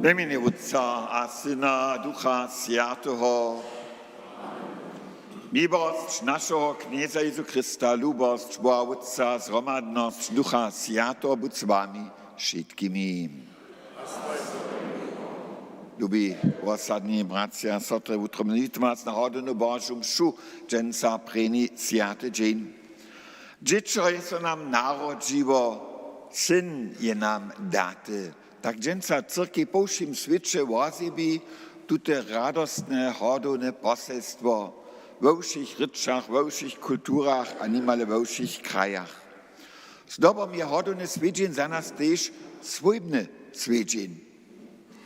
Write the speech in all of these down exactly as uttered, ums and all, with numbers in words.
W mjenje Wótca a Syna, Ducha Swjateho. Miłosć našeho Knjeza Jezu Chrysta, lubosć Boha Wótca, zhromadnosć Ducha Swjateho budź z wami wšitkimi. Lubi, wosadni bratřa a sotry, wutrobnje witamy was na hodownu Božu mšu, dźensa prěni swjaty dźeń. Dźěćo je so nam narodźiło, syn je nam daty. Tak dźensa w cyrkej po wšěm swěće wozjewi tute radostne, hodowne poselstwo we wšěch rěčach, we wšěch kulturach a nimale we wšěch krajach. Zdobom je hodowny swjedźeń za nas tež swójbny swjedźeń.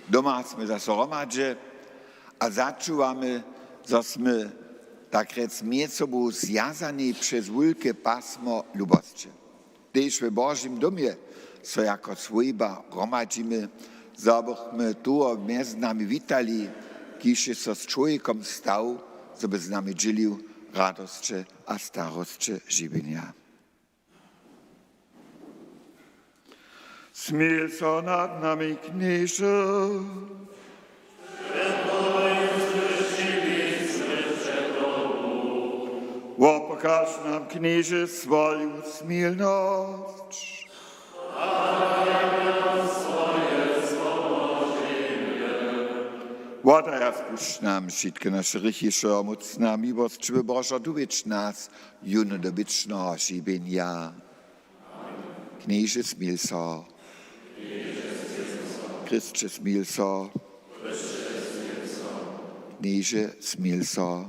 Doma smy zaso hromadźe a začuwamy, zo smy, tak rjec, mjez sobu zwjazani přez wulke pasmo lubosće. Tež w Božim domje so jako swójba hromadźimy, zo bychmy toho mjez nami witali, kiž je so z čłowjekom stał, zo by z nami dźělił radosće a starosće žiwjenja. Smil so nad nami, Knježe. Wopokaž nam, Knježe, swoju smilnosć. Wodaja spušć nam wšitke naše hrěchi, wšehomócna, miłosćiwy Božo, dowjedź nas jónu do wěčneho žiwjenja. Knježe, smil so. Chrysće, smil so. Knježe, smil so.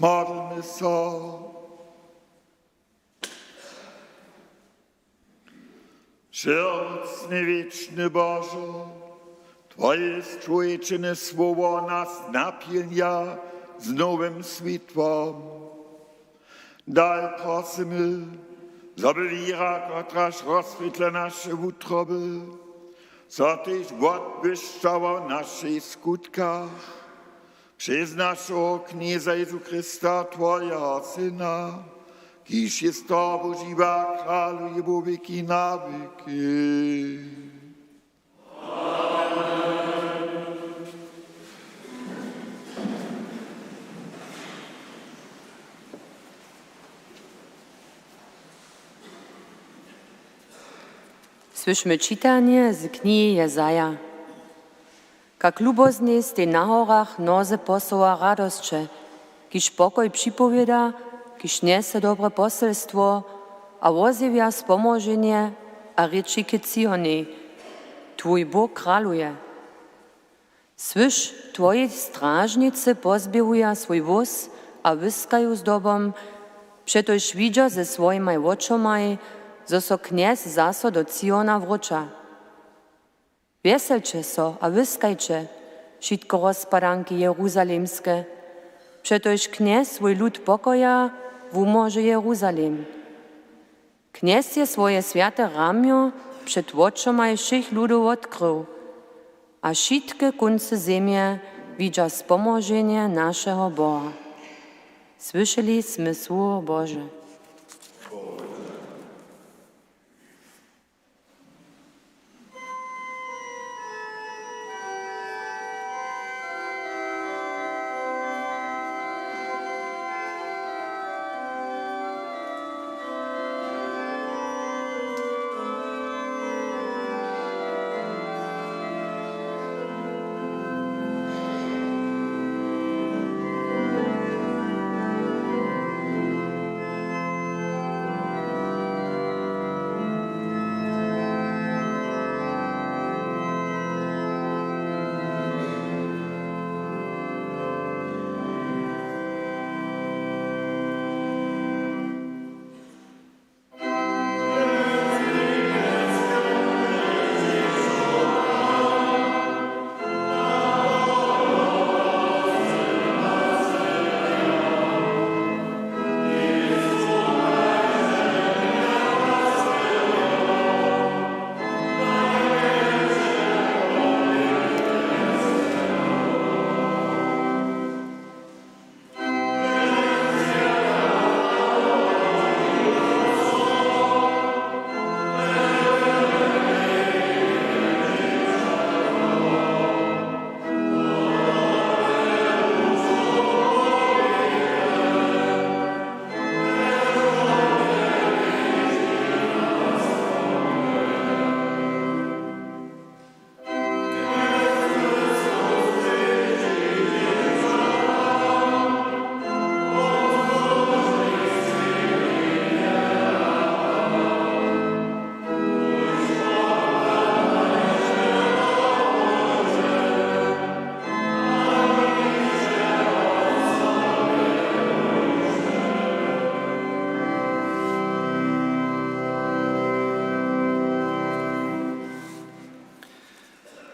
Modlmy so. Wšemoc, wěčny Božo, Twoje čłowječene słowo nas napjelnja z nowym swětłom. Daj, prosymy, zo by wěra, kotraž rozswětla naše wutroby, so tež wotbłyšćała w našich skutkach. Přez našeho Knjeza Jezu Chrysta, Twojeho Syna, kiž je z Tobu žiwy a kraluje wo wěki na wěki. Słyšmy čitanje z knihi Jezaja. Kak luboznej stej na horach noze posoła radosće, kiž pokoj připowěda, kiž njese dobre poselstwo a wozjewja spomoženje a rěči k Cionej: Twój Bóh kraluje. Słyš, twoji stražnicy pozběhuja swój wós a wyskaju zdobom, přetož widźa ze swojimaj wočomaj, zo so Knjez zaso do Ciona wróća. Wjeselće so a wyskajće, wšitko rozpadanki jeruzalemske, přetož Knjez swój lud pokoja wumóže Jeruzalem. Knjez je swoje swjate ramjo před wočomaj wšěch ludow wotkrył a wšitke kóncy zemje widźa spomoženje našeho Boha. Słyšeli smy słowo Bože.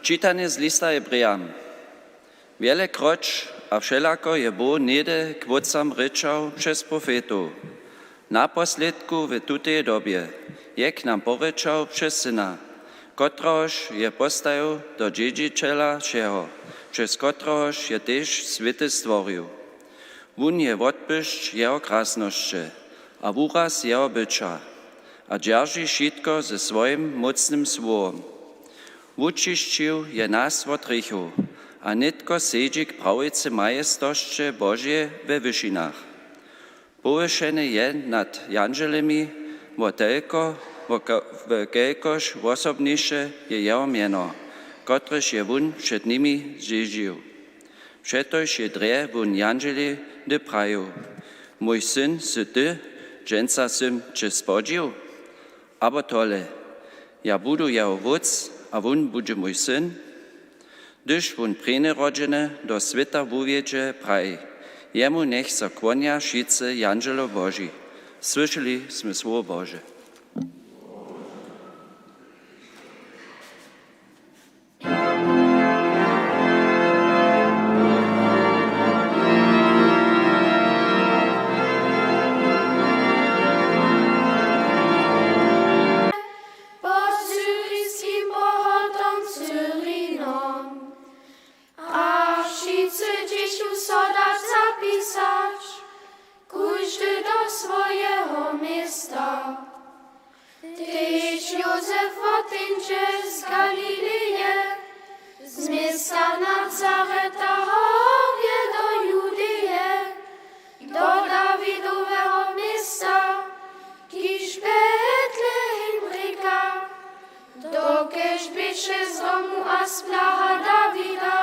Čitanje z lista Hebrejam. Wjelekroć a wšelako je Bóh něhdy k wótcam rěčał přez profetow. Naposledku w tutej dobje je k nam porěčał přez Syna, kotrehož je postajił do dźědźićela wšeho, přez kotrehož je tež swěty stworił. Wón je wotbłyšć jeho krasnosće a wuraz jeho byća a dźerži wšitko ze swojim mócnym słowom. Wučišćił je nas wot hrěchow a nětko sedźi k prawicy majestosće Božej we wyšinach. Powyšeny je nad jandźelemi, wo telko, wo ke-, wo kelkož wosobniše je jeho mjeno, kotrež je wón před nimi zdźědźił. Přetož je drje wón jandźelej, hdy prajił: Mój syn sy ty, dźensa sym će spłodźił? Abo tole: Ja budu jeho wóc a wón budźe mój syn? Hdyž wón prěnjerodźene do swěta wuwjedźe, praji: Jemu njech so kłonja wšitcy jandźelow Boži. Słyšeli smy słowo Bože. Pod syriskim pohotom Cyrinom. A wšitcy dźěchu so dać zapisać, kóždy do swojeho města. Tež Józef woteńdźe z Galileje, z města Nazareta horje do Judeje, do Dawidoweho města, kiž Betlehem rěka, dokelž běše z domu a z plaha Dawida,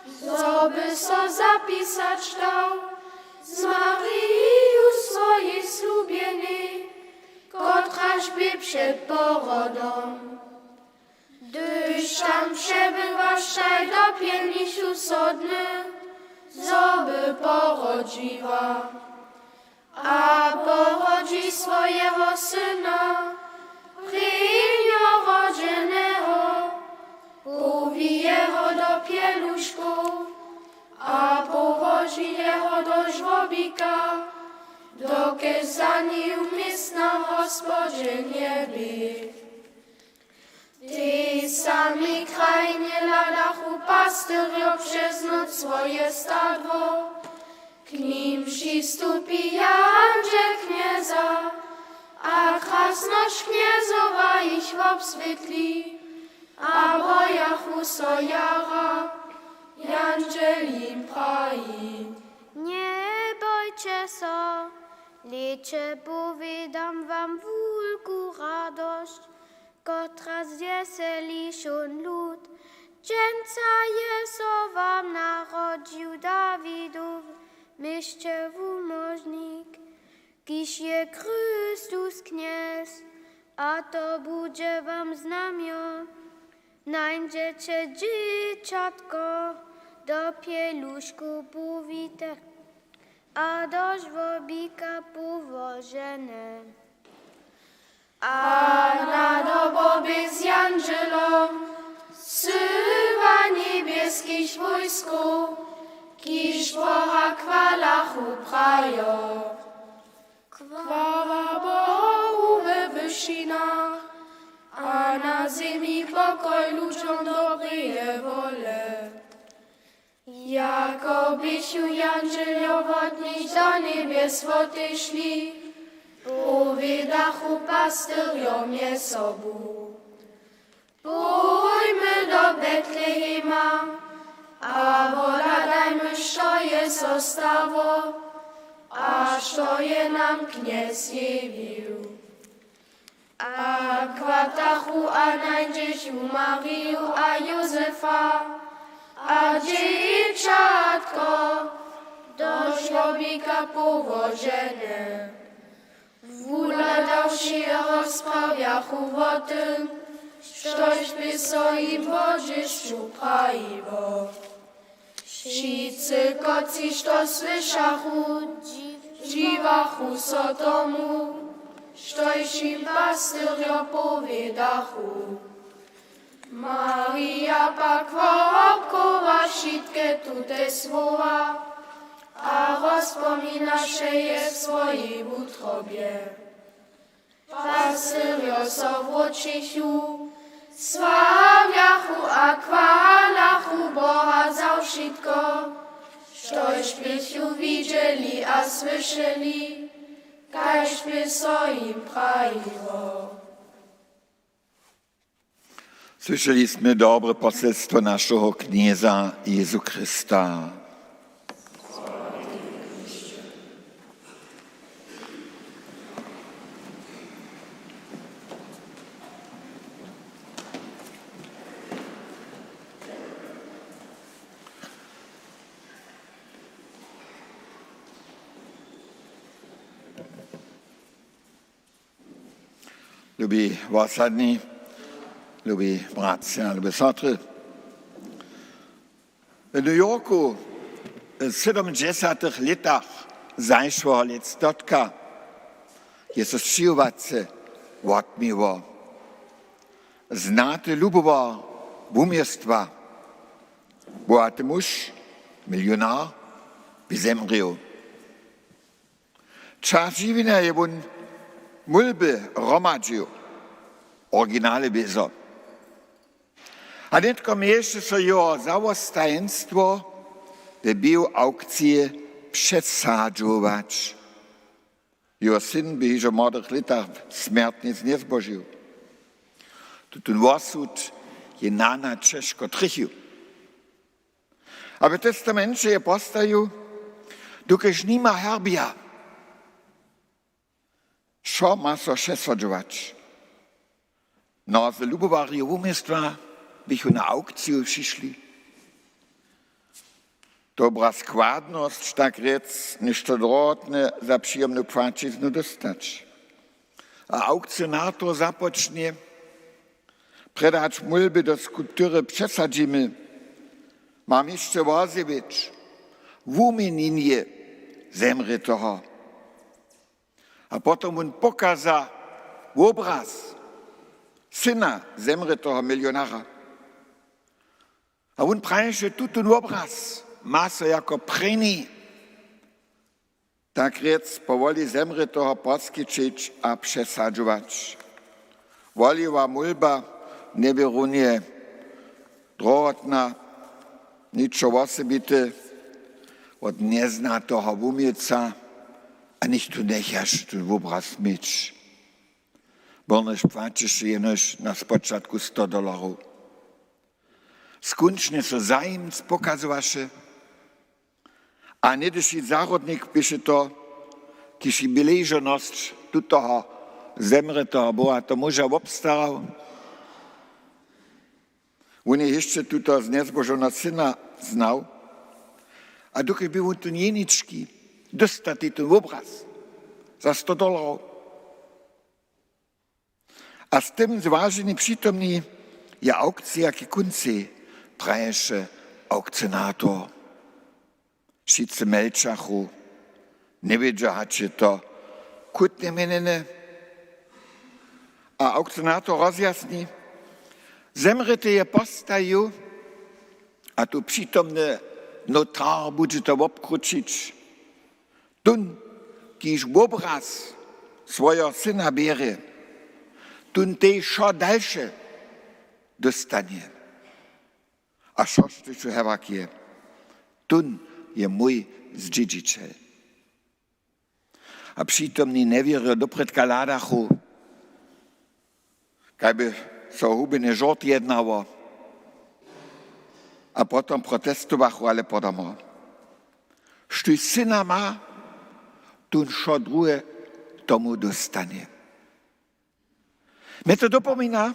zo by so zapisać dał z Mariju swojej slubjenej, kotraž bě před porodom. Hdyž tam přebywaštaj, dopjelnichu so dny, zo by porodźiła. A porodźi swojeho syna, prěnjorodźeneho, powi jeho do pjeluškow a połoži jeho do žłobika, dokelž za nim městna w Hospodźe njebě. W tej samej krajinje hladachu pastyrjo přez noc swoje stadło. K nim přistupi jandźel Knjeza a krasnosć Knjezowa jich wobswětli a bojachu so jara. Jandźel jim praji: Njebojće so, hleće, powědam wam wulku radosć, kotraž zwjeseli wšón lud. Dźensa je so wam narodźił w Dawidow měsće wumóžnik, kiž je Chrystus Knjez. A to budźe wam znamjo: nańdźeće dźěćatko do pjeluškow powite a do žłobika połožene. A na dobobě z jandźelom syła njebjeskich wójskow, kiž Boha chwalachu, prajo: Chwała Bohowu we wyšinach, a na zemi pokoj ludźom dobreje wole. Jako běchu jandźeljo wot nich do njebjes wotešli, powědachu pastyrjo mjez sobu: Pójmy do Betlehema a wohladajmy, što je so stało a što je nam Knjez zjewił. A chwatachu a nańdźechu Mariju a Józefa a dźěćatko do žłobika połožene. Wuhladawši, rozprawjachu wo tym, štož bě so jim wo dźěsću prajiło. Wšitcy, kotřiž to słyšachu, dźiwachu so tomu, štož jim pastyrjo powědachu. Marija pak wokoła wšitke tute słowa a rozpominaše je w swojej wutrobje. Pastyrjo so wróćichu, sławjachu a chwalachu Boha za wšitko, štož běchu widźeli a słyšeli, kaž bě so jim prajiło. Słyšeli smy dobre poselstwo našeho Knjeza Jezu Chrysta. Lubi wosadni, lubi bratřa, lube sotry. W New Yorku W sydomdźesatych lětach zašłeho lětstotka je so sćěhowace wotměło. Znaty lubowarer wuměłstwa, bohaty muž, milionar, bě zemrěł. Čas žiwjenja je wón mulby hromadźił, originale bězo. A nětko měješe so jeho zawostajenstwo we běhu aukcije přesadźować. Jeho syn bě hižo w młodych lětach smjertnje njezbožił. Tutón wosud je nana ćežko trjechił. A w testamenće je postajił, dokelž nima herbja, wšo ma so přesodźować. Mnozy lubowarjo wuměłstwa běchu na aukciju přišli. Dobra składnosć, tak rjec, něšto drohotne za přijomnu płaćiznu dóstać. A aukcionator započnje předać mulby do skulptury Přesadźimy. Mam hišće wozjewić wuměnjenje zemrěteho. A potom wón pokaza wobraz syna zemrěteho milionara. A wón praješe, tutón wobraz ma so jako prěni, tak rjec, po woli zemrěteho poskićić a přesadźować. Woliwa mulba njebě runje drohotna, ničo wosebite, wot njeznateho wuměłca, a něchtó njechaše tón wobraz měć. Bornješ płaćeše jenož na spočatku sto dolarow. Skónčnje so zajimc pokazowaše, a něhdyši zahrodnik běše to, kiž je bližonosć tutoho zemrěteho bohateho muža wobstarał. Wón je hišće tutoho znjezbožowaneho syna znał, a dokelž bě wón tón jenički, dósta tež tón wobraz za sto dolarow. A z tym zwaženi přitomni, je aukcija k kóncej, praješe aukcionator. Wšitcy mjelčachu, njewědźa, hač je to chutnje měnjene. A aukcionator rozjasni, zemrěty je postajił, a tu přitomny notar budźe to wobkrućić. Tón, kiž wobraz swojeho syna běrje, tón tež wšo dalše dóstanje. A wšo, štož tu hewak je, tón je mój zdźědźićel. A přitomni njewěrjo, doprědka hladachu, kaj by so o hubjeny žort jednało. A potom protestowachu, ale podomo. Štóž syna ma, tón wšo druhe tomu dóstanje. Mje to dopomina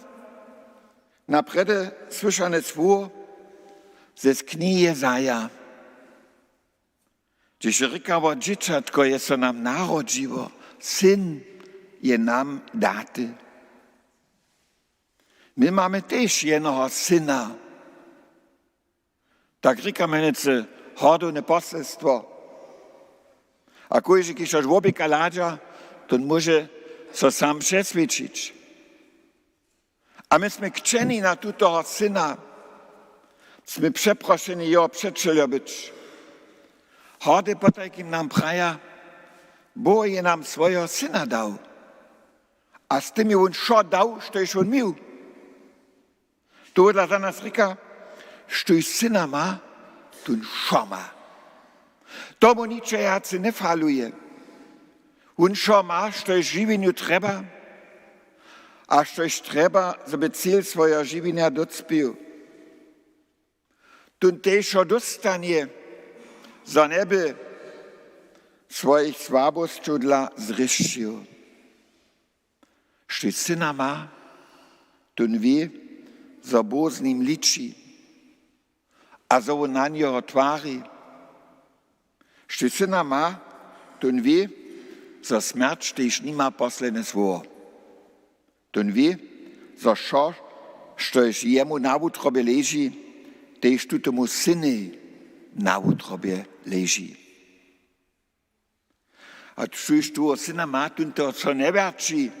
na prjedy słyšane słowo z knihi Jezaja. Hdźež rěkało, dźěćatko je so nam narodźiło, syn je nam daty. My mamy tež jednoho syna. Tak rěkamy nětko hodowne poselstwo. A kóždy, kiž to wobjeka hladźa, tón móže so sam přeswědčić. A my smy kćeni na tutoho syna, smy přeprošeni jeho přećeljo być. Hody potajkim nam praja, Bóh je nam swojeho syna dał. A z tym je wón wšo dał, štož wón měł. Tohodla za nas rěka, štóž syna ma, tón wšo ma. Tomu ničo wjace njefaluje. Wón wšo ma, štož žiwjenju trjeba, a štož trjeba, zo by cil swojeho žiwjenja docpěł. Tón tež wšo dóstanje, zo njeby swojich słabosćow dla zrěšćił. Štóž syna ma, tón wě, zo Bóh z nim liči a zo wón na njeho twari. Štóž syna ma, tón wě, zo smjerć tež nima posledne słowo. Tón wě, zo wšo, štož jemu na wutrobje leži, tež tutomu synej na wutrobje leži. A štóž toho syna ma, tón toho so njewjerći,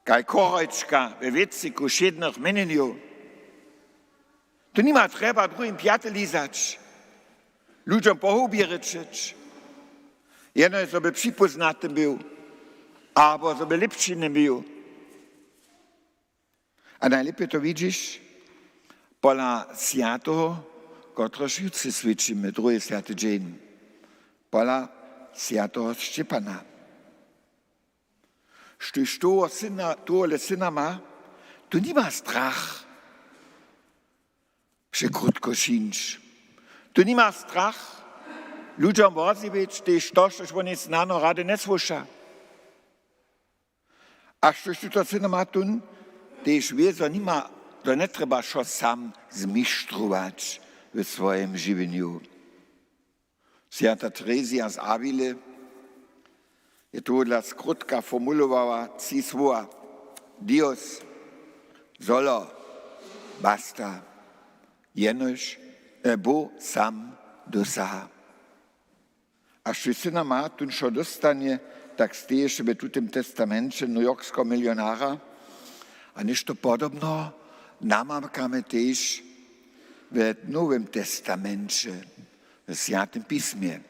kaž chorojčka we wěcyku wšědnych měnjenjow. Tu nima trjeba druhim pjaty lizać, ludźom po hubje rěčeć, jeno zo by připoznatym był, abo zo by lěpšiny był. A najlěpje to widźiš pola swjateho, kotrehož jutře swjećimy, druhi swjaty dźeń, pola swjateho Šćěpana. Štóž toho syna, tohole syna ma, tu nima strach překrutko šińć. Tu nima strach ludźom wozjewjeć tež to, štož woni snano rady njesłuša. A štóž tu to syna ma, tón tež wě, zo nima, zo njetrjeba so sam zmištrować w swojim žiwjenju. Swjata Terezija z Awily je tohodla skrótka formulowała tři słowa: Dios, solo, basta. Jenož, e, Bóh sam dosaha. A štóž syna ma, tón so dóstanje, tak steješe w tutym testamenće newyorkskeho milionara. A něšto podobneho namakamy tež w Nowym testamenće, w Swjatym pismje.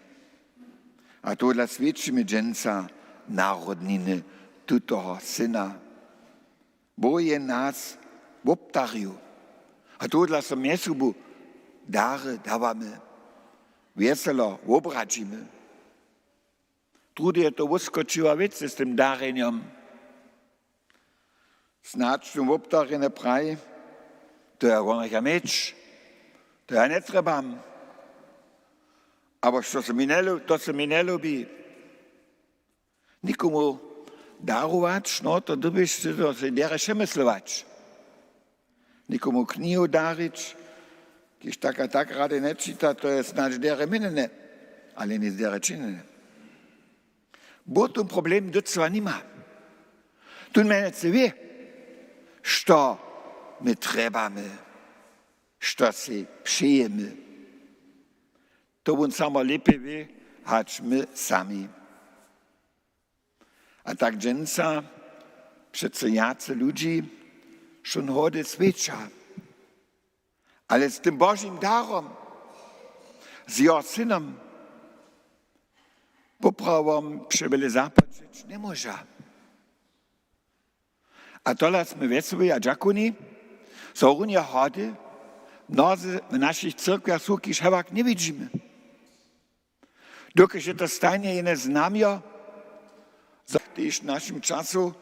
A tohodla swjećimy dźensa narodniny tutoho syna. Bóh je nas wobdarił. A tohodla so mjez sobu dary dawamy, wjeselo wobradźimy. Druhdy je to wuskočiła wěcy z tym darjenjom. Snadź tón wobdarjeny praji: „To ja wonach ja měć, to ja njetrjebam. Abo što se mi njelu-, to se mi njelubi.“ Někomu darować, no to dyrbješ ty to sej derje přemyslować. Někomu knihu darić, kiž tak a tak rady nječita, to je snadź derje měnjene, ale nic derje činjene. Bóh tón problem docyła nima. Tón mjenujcy wě, što my trjebamy, što sej přejemy. To wón samo lěpje wě hač my sami. A tak dźensa přeco wjace ludźi wšón hody swjeća. Ale z tym Božim darom, z jeho synom, poprawom přewjele započeć njemóža. A tola smy wjeseli a dźakowni, zo runje hody mnozy w našich cyrkwjach su, kiž hewak njewidźimy. Dokelž je to stajnje jene znamjo, zo tež w našim času,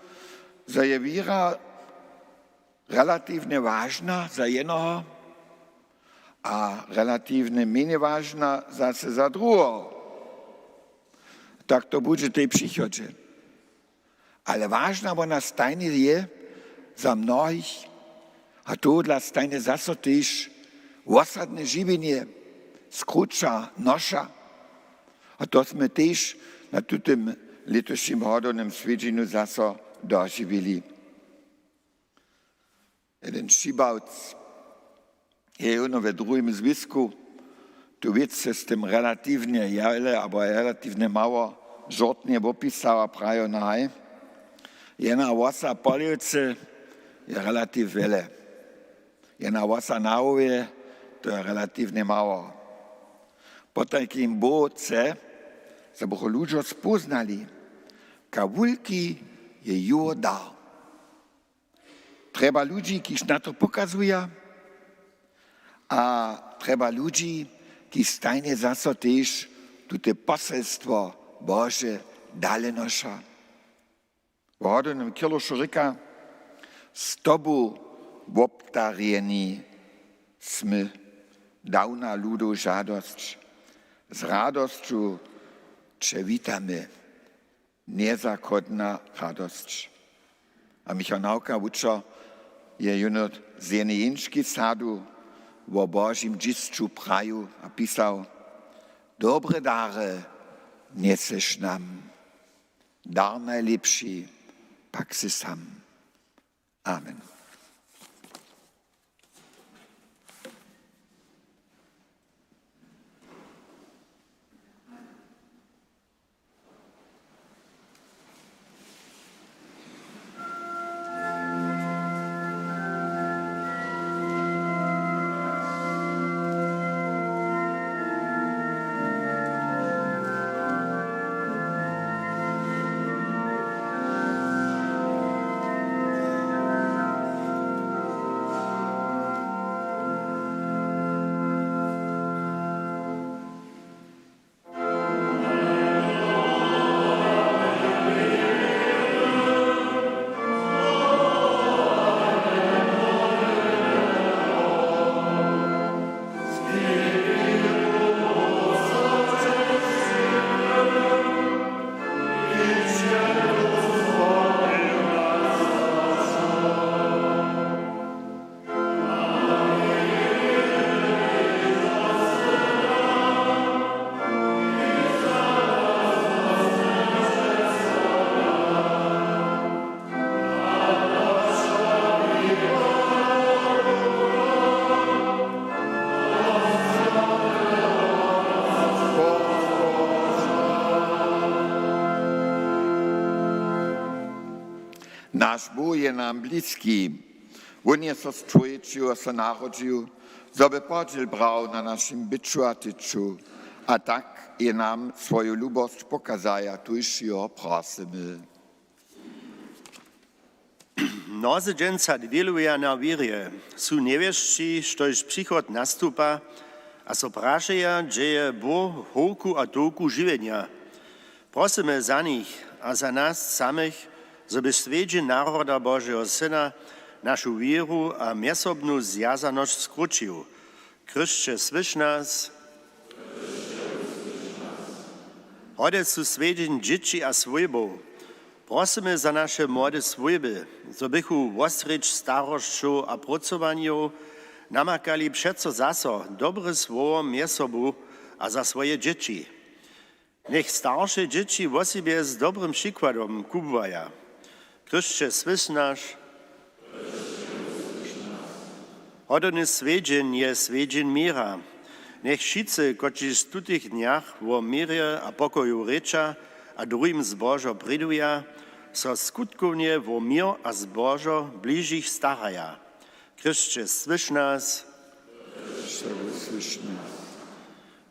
zo je wěra relatiwnje wažna za jenoho a relatiwnje mjenje wažna zase za druheho. Tak to budźe w tej přichodźe. Ale wažna wona stajnje je za mnohich, a tohodla stajnje zaso tež wosadne žiwjenje skruća, noša. A to smy tež na tutym lětušim hodownym swjedźenju zaso dožiwili. Jeden Šibawc je jónu we druhim zwisku tu wěc z tym relatiwnje wjele abo relatiwnje mało žortnje wopisał a prajił: „Naj, jedna wosa w Polěwce je relatiw wjele. Jedna wosa na Howje, to je relatiwnje mało.“ Potajkim Bóh chce, zo bychu ludźo spóznali, kak wulki je jeho dar. Trjeba ludźi, kiž na to pokazuja, a trjeba ludźi, kiž stajnje zaso tež tute poselstwo Bože dale noša. W hodownym Kirlušu rěka: „Z tobu wobdarjeni smy, dawna ludow žadosć, z radosću će witamy.“ Njezachodna radosć. A Michał Nawka, wučer, je jónu z jednej jeńški sadu wo Božim dźěsću prajił a pisał: „Dobre dary njeseš nam. Dar najlěpši pak sy sam.“ Amen. Naš Bóh je nam bliski. Wón je so z čłowječiło so narodźił, zo by podźěl brał na našim byću a tyću. A tak je nam swoju lubosć pokazaja tuž jeho prosymy. Mnozy dźensa dwěluja na wěrje, su njewěsći, štož přichod nastupa, a so prašeja, hdźe je Bóh howku a towku žiwjenja. Prosymy za nich a za nas samych, zo by swjedźeń naroda Božeho Syna našu wěru a mjezsobnu zwjazanosć skrućił. Chryšće, słyš nas. Hody su swjedźeń dźěći a swójbow. Prosymy za naše młode swójby, zo bychu wosrjedź starosćow a prócowanjow namakali přeco zaso dobre słowo mjez sobu a za swoje dźěći. Njech starše dźěći wosebje z dobrym přikładom kubłaja. Chryšće, słyš nas. Hodowny swjedźeń je swjedźeń měra. Njech wšitcy, kotřiž w tutych dnjach wo měrje a pokoju rěča a druhim zbožo prěduja, so skutkownje wo měr a zbožo bližich staraja. Chryšće, słyš nas.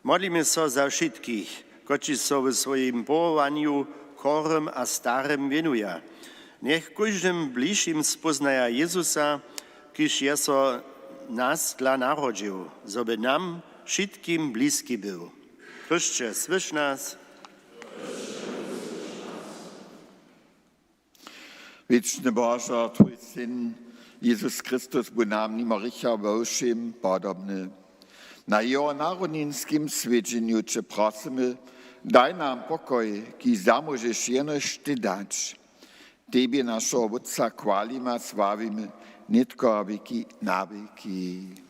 Modlimy so za wšitkich, kotřiž so w swojim powołanju chorym a starym wěnuja. Njech w kóždym bližim spóznaja Jezusa, kiž je so nas dla narodźił, zo by nam wšitkim bliski był. Chryšće, słyš nas. Wěčny Božo, twój Syn, Jezus Chrystus, bu nam nimo hrěcha we wšěm podobny. Na jeho narodninskim swjedźenju će prosymy, daj nam pokoj, kiž zamóžeš jenož ty dać. Tebje, našeho Wótca, chwalimy a sławimy nětko a wěki na wěki.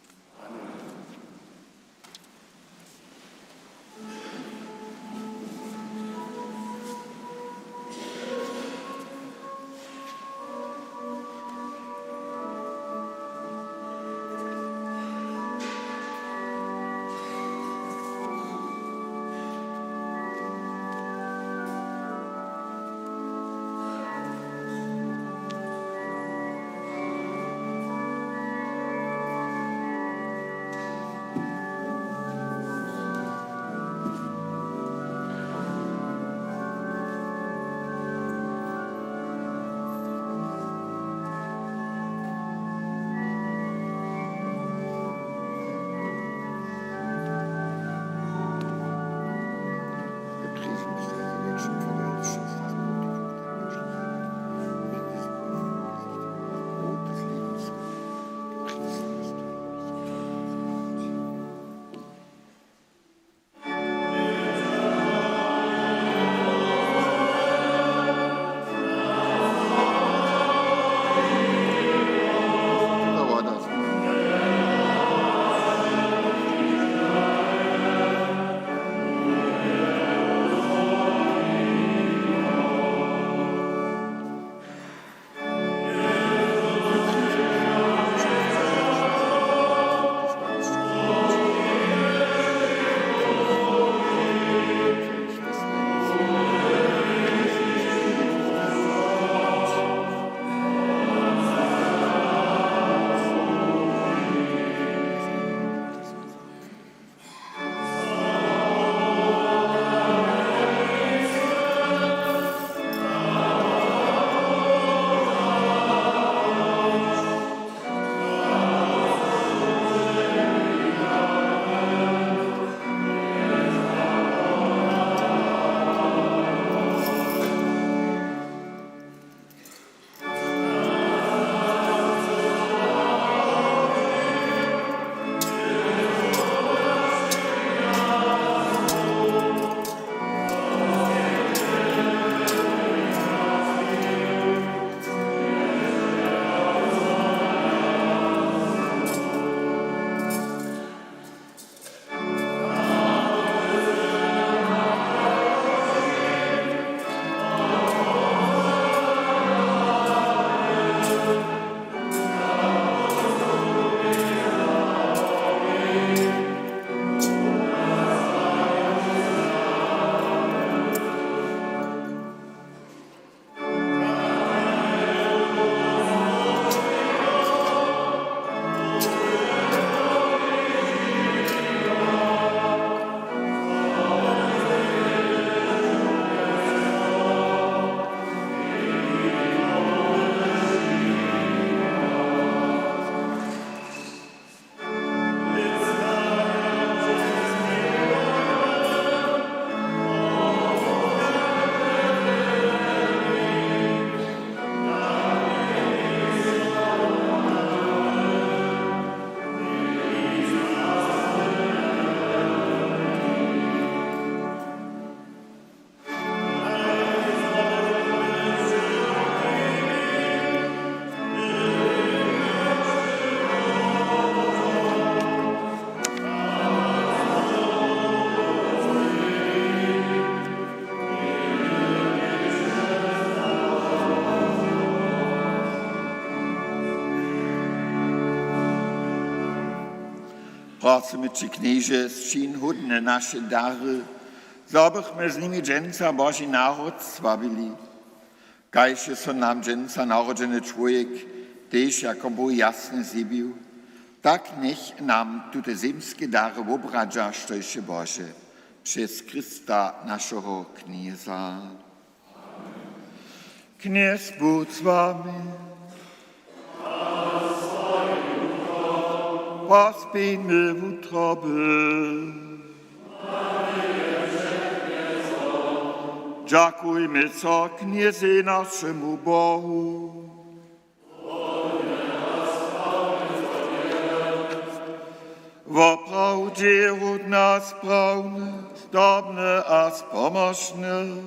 Prosymy će, Knježe, sćin hódne naše dary, zo bychmy z nimi dźensa Boži narod sławili. Kaž je so nam dźensa narodźeny čłowjek tež jako Bóh jasnje zjewił, tak njech nam tute zemske dary wobradźa, štož je Bože, přez Chrysta, našeho Knjeza. Knjez budź z wami. Pospějmy wutroby. Dźakujmy so Knjezej, našemu Bohu. Woprawdźe je hódne a sprawne, zdobne a spomóžne,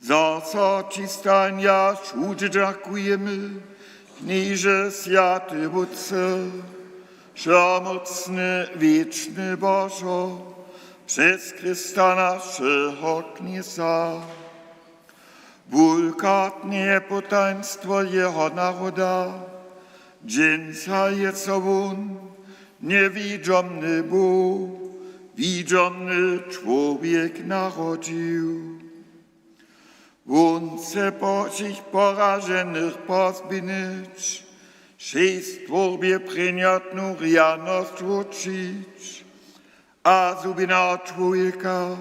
zo so Ći stajnje a wšudźe dźakujemy, Knježe, swjaty Wótče, wšomócny, wěčny Božo, přez Chrysta, našeho Knjeza. Wulkatne je potajnstwo jeho naroda. Dźensa je so wón, njewidźomny Bóh, widźomny čłowjek, narodźił. Wón chce po-, wšěch poraženych pozběhnyć, wšej stwórbje prěnjotnu rjanosć wróćić a zhubjeneho čłowjeka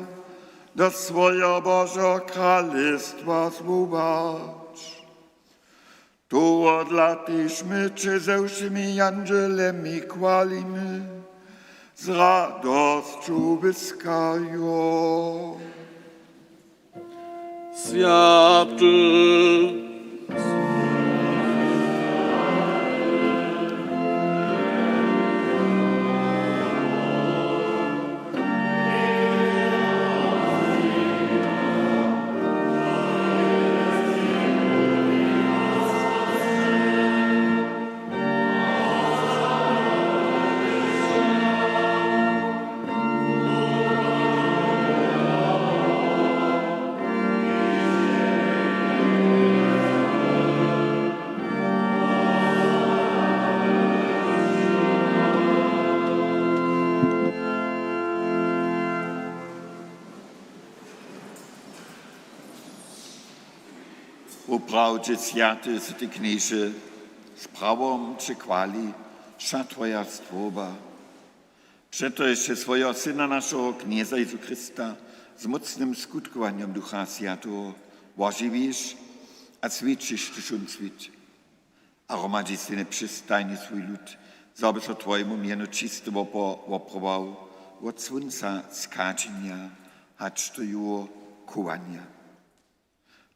do swojeho Božeho kralestwa zwołać. Tohodla tež my će ze wšěmi jandźelemi chwalimy, z radosću wyskajo. Swjaty. Woprawdźe swjaty sy ty, Knježe, z prawom će chwali wša twoja stwórba. Přetož sy swojeho Syna, našeho Knjeza Jězu Chrysta, z mócnym skutkowanjom Ducha Swjateho wožiwiš a swjećiš tuž wón swět. A hromadźiš sej njepřestajnje swój lud, zo by so twojemu mjenu čisty wopo-, woprował wot słónca schadźenja hač do jeho chowanja.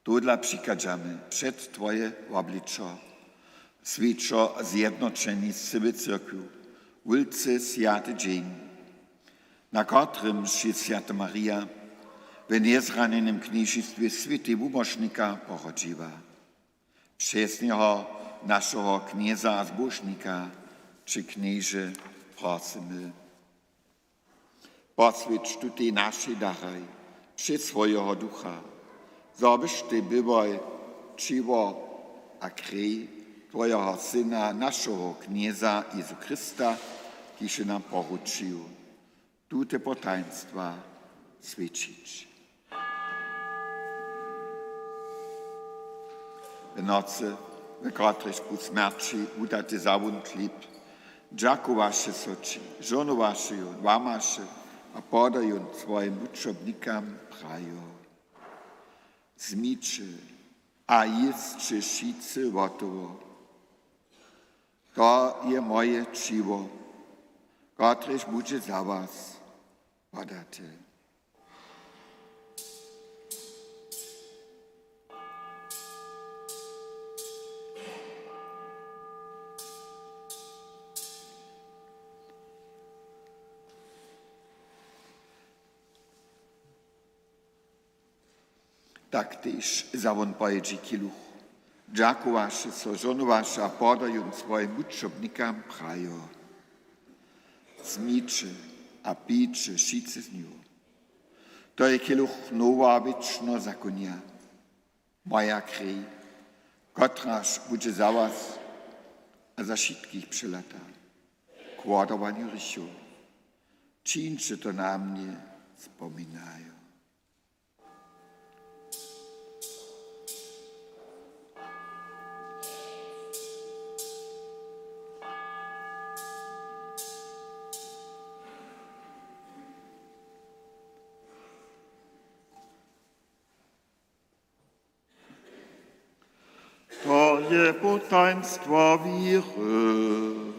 Tohodla přichadźamy před twoje wobličo, swjećo zjednoćeni z cyłej cyrkwju, wulcy swjaty dźeń, na kotrymž je swjata Marija w njezranjenym knježistwje swětej wumóžnika porodźiła. Přez njeho, našeho Knjeza a Zbóžnika, će, Knježe, prosymy. Poswjeć tutej našej daraj přez swojeho Ducha, zo byštej byłoj ćěło a krej twojeho Syna, našeho Knjeza Jězu Chrysta, kiž je nam poručił tute potajnstwa swjećić. W nocy, w kotrejž bu smjerći wudaty za wón chlěb, dźakowaše so ći, žohnowaše jón, łamaše a poda jón swojim wučobnikam, prajo: Wzmiće a jěsće wšitcy wotoło. To je moje ćěło, kotrež budźe za was podate. Tak tež za wón pojědźi kiluch, dźakowaše so, žohnowaše a poda jón swojim wučobnikam, prajo: Wzmiće a pijće wšitcy z nju. To je kiluch noweho wěčneho zakonja, moja krej, kotraž budźe za was a za wšitkich přelata. Kładowanju hrěchow. Čińće to na mnje spominajo. To je potajnstwo wěry.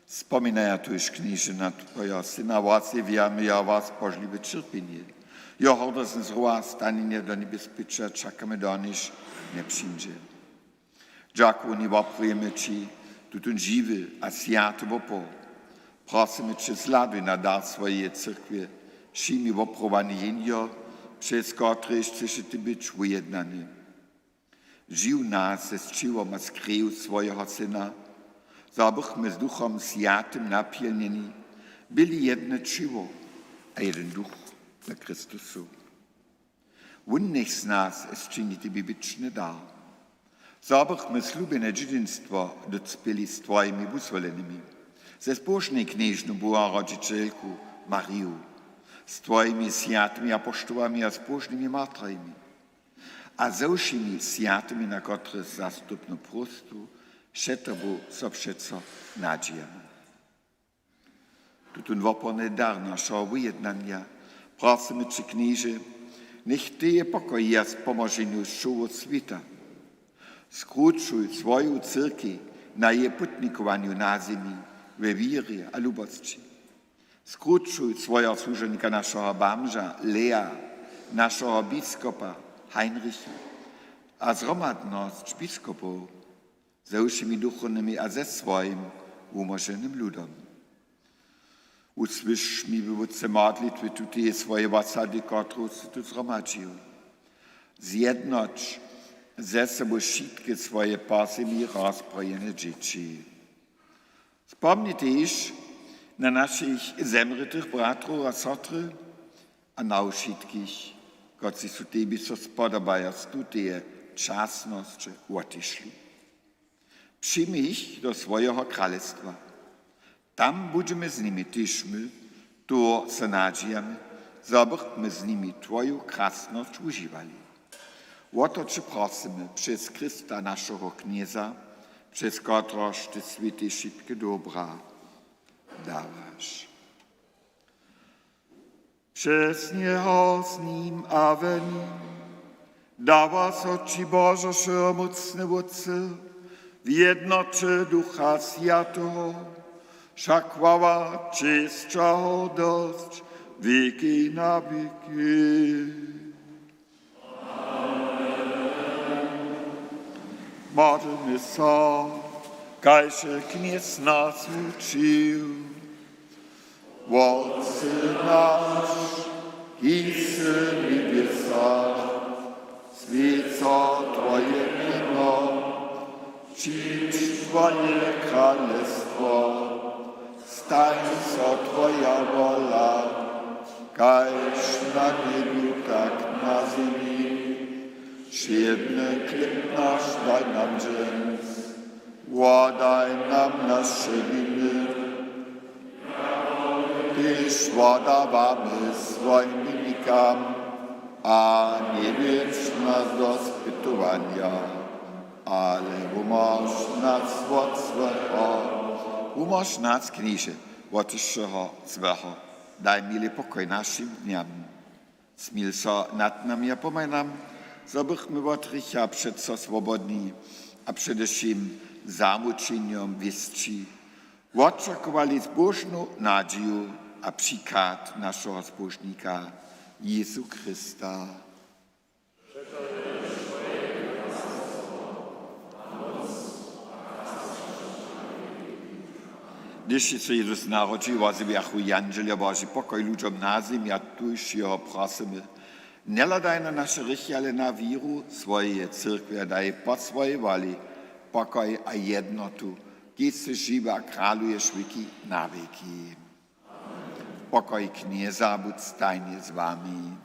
Spominaja tuž, Knježe, na twojeho Syna, wozjewjamy jeho wospožliwe ćerpjenje, jeho hordozne zrowa, stanjenje do njebjez pěće, čakamy, donež njepřińdźe. Dźakowanje woprawimy ći tutón žiwy a swjaty wopor. Prosymy će, zhladuj na dar swojeje cyrkwje, přijmi woprawanje jehnjo, přez kotrež chceše ty być wujednany. Žiw nas z ćěłom a z kreju swojeho Syna, zo bychmy z Duchom Swjatym napjelnjeni byli jedne ćěło a jedyn duch we Chrystusu. Wón njech z nas sčini tebi wěčny dar, zo bychmy slubjene dźědźinstwo docpěli z twojimi wuzwolenymi, ze zbóžnej Knježnu, Boha rodźićelku Mariju, z twojimi swjatymi apoštołami a zbóžnymi martrymi a ze wšěmi swjatymi, na kotrež zastupnu prostu před tobu so přeco nadźijamy. Tutón woporny dar našeho wujednanja prosymy će, Knježe, njech teje pokoji a spomoženju wšeho swěta. Skrućuj swoju cyrkej na jeje putnikowanju na zemi we wěrje a lubosći. Skrućuj swojeho słužebnika, našeho bamža Lea, našeho biskopa Heinricha a zhromadnosć biskopow ze wšěmi duchownymi a ze swojim wumóženym ludom. Wusłyš mi, Wótče, modlitwy tuteje swojeje wosady, kotruž sy tu zhromadźił. Zjednoć ze sobu wšitke swoje po zemi rozprojene dźěći. Spomni tež na našich zemrětych bratrow a sotry a na wšitkich, kotřiž su tebi so spodobajo z tuteje časnosće wotišli. Přijmi jich do swojeho kralestwa. Tam budźemy z nimi tež my, to so nadźijamy, zo bychmy z nimi twoju krasnosć wužiwali. Wo to će prosymy přez Chrysta, našeho Knjeza, přez kotrehož ty swětej wšitke dobra dawaš. Přez njeho, z nim a we nim dawa so ći, Božo wšehomócny Wótče, w jednoće Ducha Swjateho wša chwała, česć a hordosć wěki na wěki. Modlmy so. Kaž je Knjez nas wučił. Wótče naš, kiž sy w njebjesach, swjeć so twoje mjeno, přińdź twoje kralestwo, stań so twoja wola, kaž na njebju, tak na zemi. Wšědny chlěb naš daj nam dźens, wodaj nam naše winy, tež wodawamy swojim winikam, a njewjedź nas do spytowanja, ale wumóž nas wot złeho. Wumóž nas, Knježe, wot wšeho złeho. Daj, miłej, pokoj našim dnjam. Smil so nad nami a pomhaj nam, zo bychmy wot hrěcha přeco swobodni a přede wšěm zamućenjom wěsći wočakowali zbóžnu nadźiju a přichad našeho Zbóžnika Jězu Chrysta. Hišće so Jezus narodźi, wozjewjachu jandźeljo Boži pokoj ludźom na zemi a tuž jeho prosymy: Njehladaj na naše hrěchi, ale na wěru swojeje cyrkwje daj po swojej woli pokoj a jednotu, kiž sy žiwy a kraluješ wěki na wěki. Pokoj Knjeza budź stajnje z wami.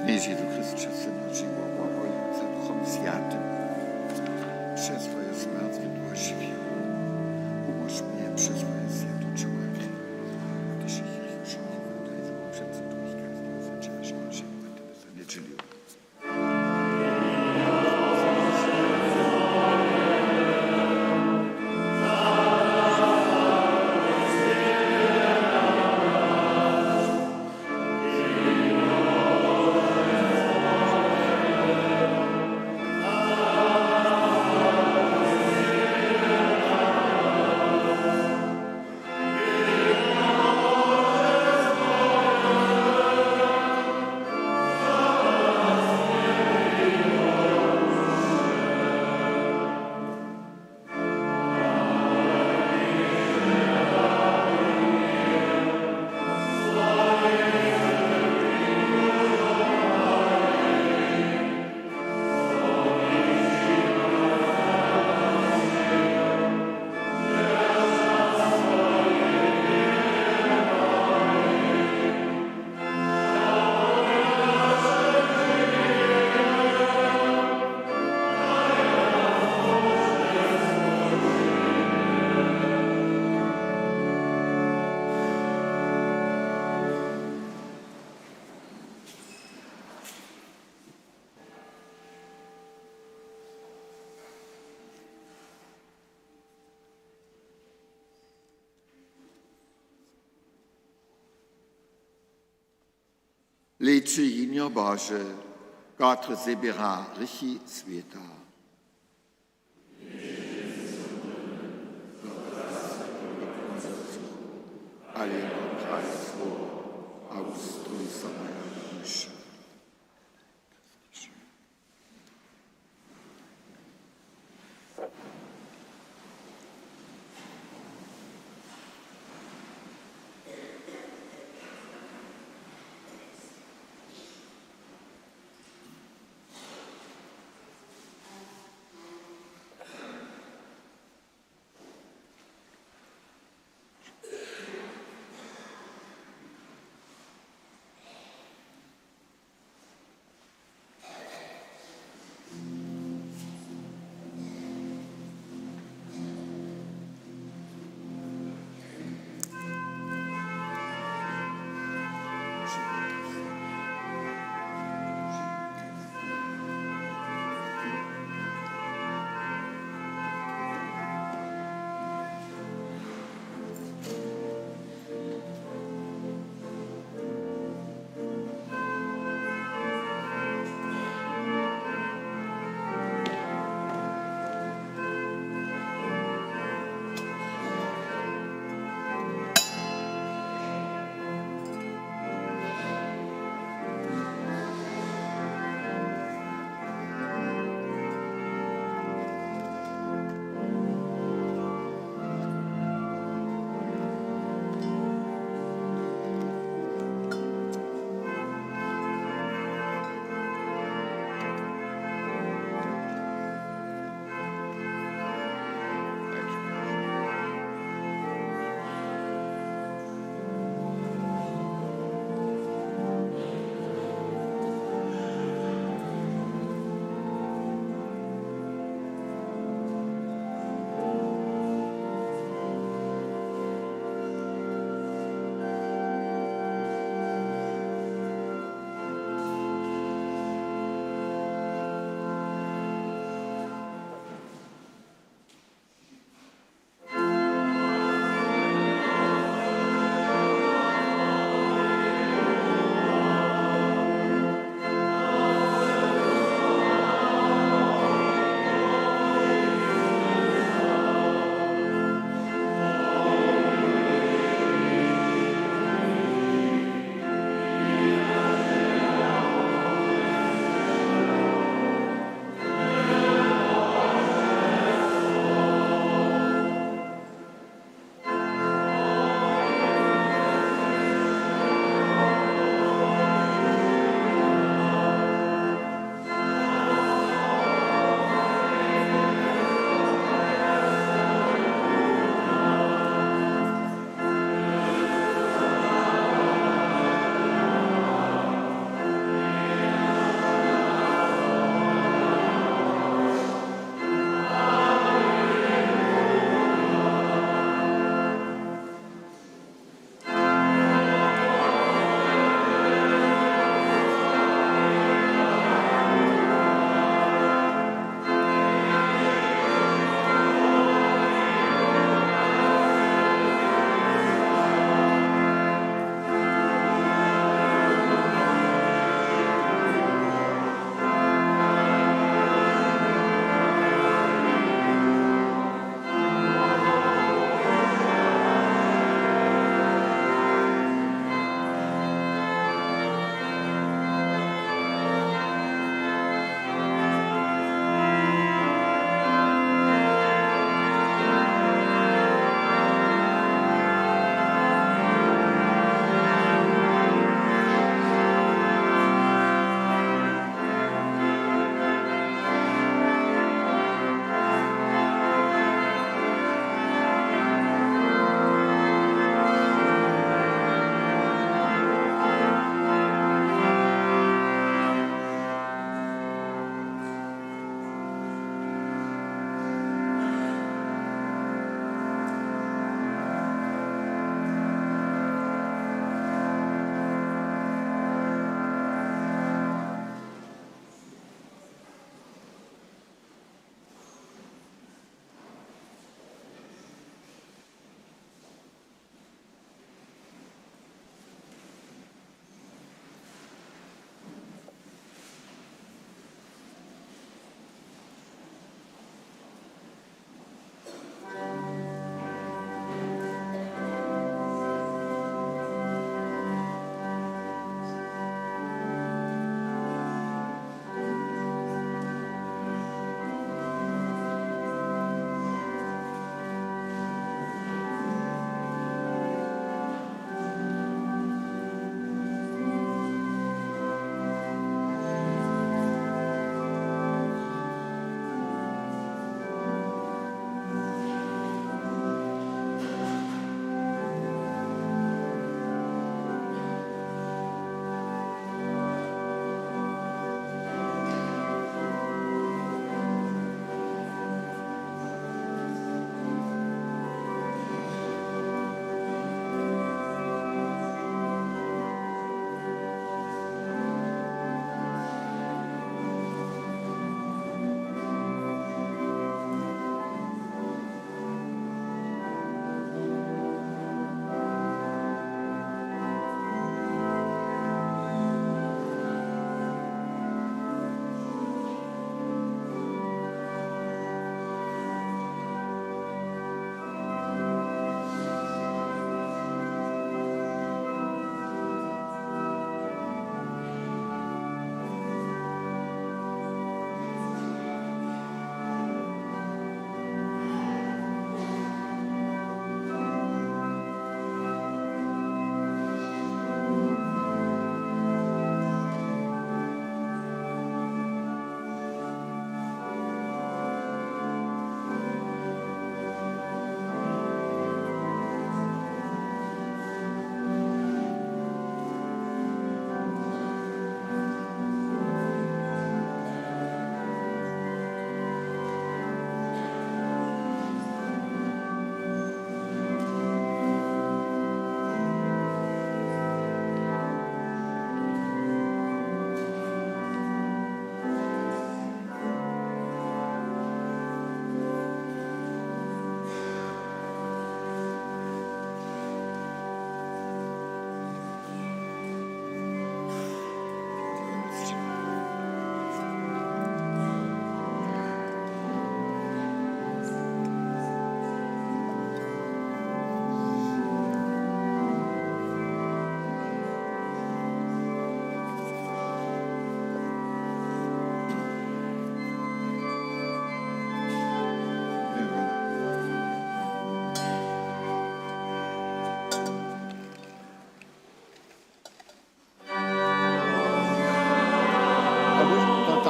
Knježe Jezu Chrysće, Synu žiweho Boha, Wójca, Duchom Swjatym, přez swoju smjerć wot wožiwjenja, pomóž mje přez swoje swjate ćěło a krew, tež jich hriši přecytuj, kaž Tebe za njedźelju. Hlejće, Jinijo Bože, kotrež zběra hrěchi swěta. Ale jeno praje słowo a wustroj so moja duša.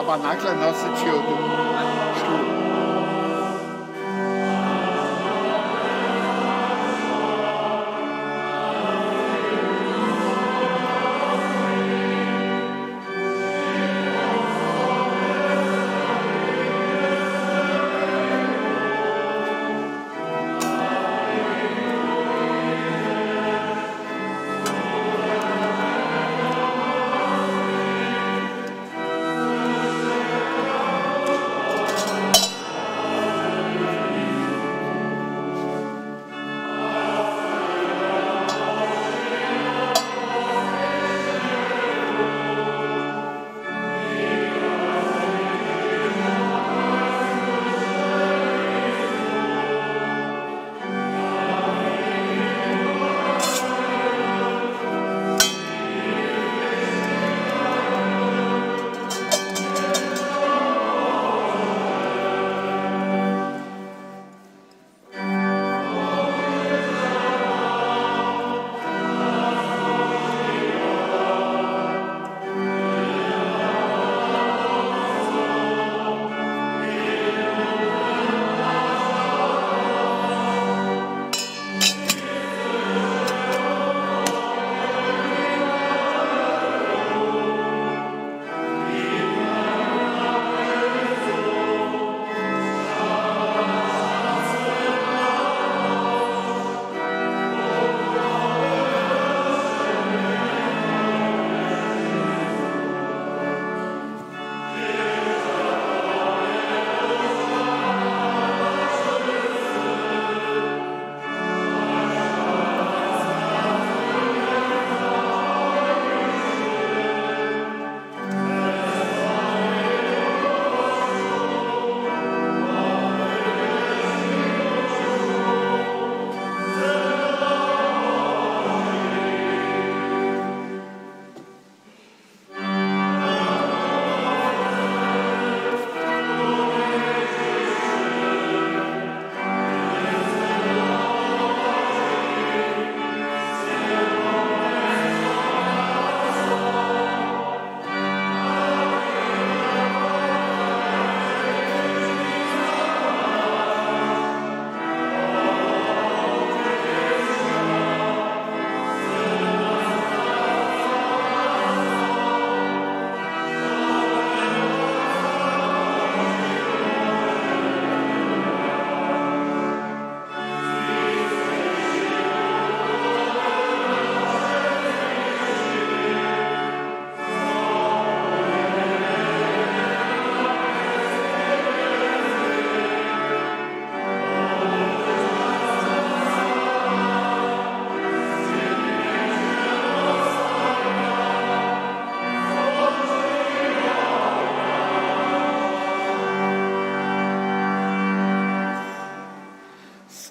A nagle nosyći tu.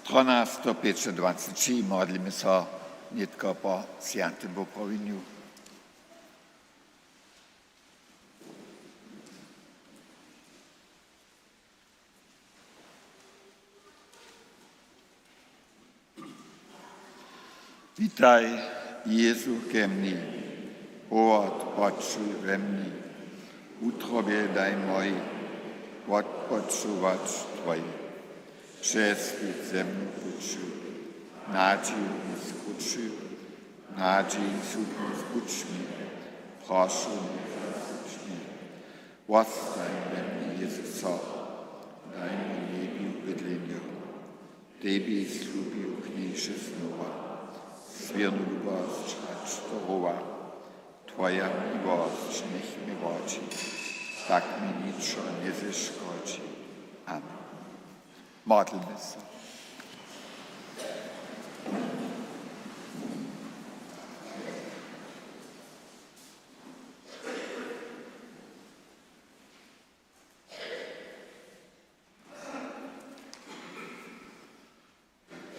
Strona sto pjećadwaceći, modlimy so nětko po swjatym woprawjenju. Witaj, Jezu, ke mni, howat počuj we mni, wutrobje daj mojej wotpočuwać Twoje. Přeswěć ze mnu puću, nadźiju mi skrućuj, nadźiju zhubnu zbudź mi, prošu mi zbudź mi. Wostań we mni, Jezuso, daj mi w njebju bydlenje. Tebi slubju, Knježe, znowa swěrnu lubosć hač do rowa. Twoja miłosć njech mje wodźi, tak mi ničo njezeškodźi. Amen. Modlmy so.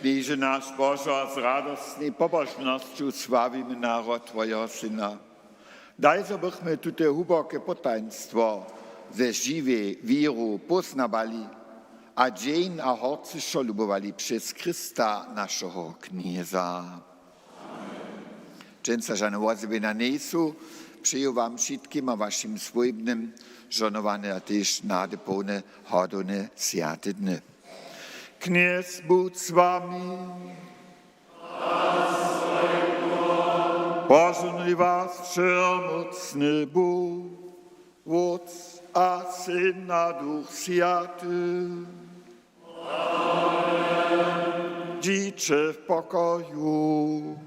Knježe naš Božo, a z radostnej pobožnosću sławimy narod Twojeho Syna. Daj, zo bychmy tute hłuboke potajnstwo ze žiwej wěru póznawali a dźeń a horcy wšo lubowali přez Chrysta, našeho Knjeza. Dźensa žane wozjewjenja njejsu, Přeju wam wšitkima, wašim swójbnym, žohnowane a tež nadepołne, hodowne swjate dny. Knjez budź z wami. Požohnuj was wšehomócny Bóh, Wótc a Syn a Duch Swjaty. Dźiće w pokoju.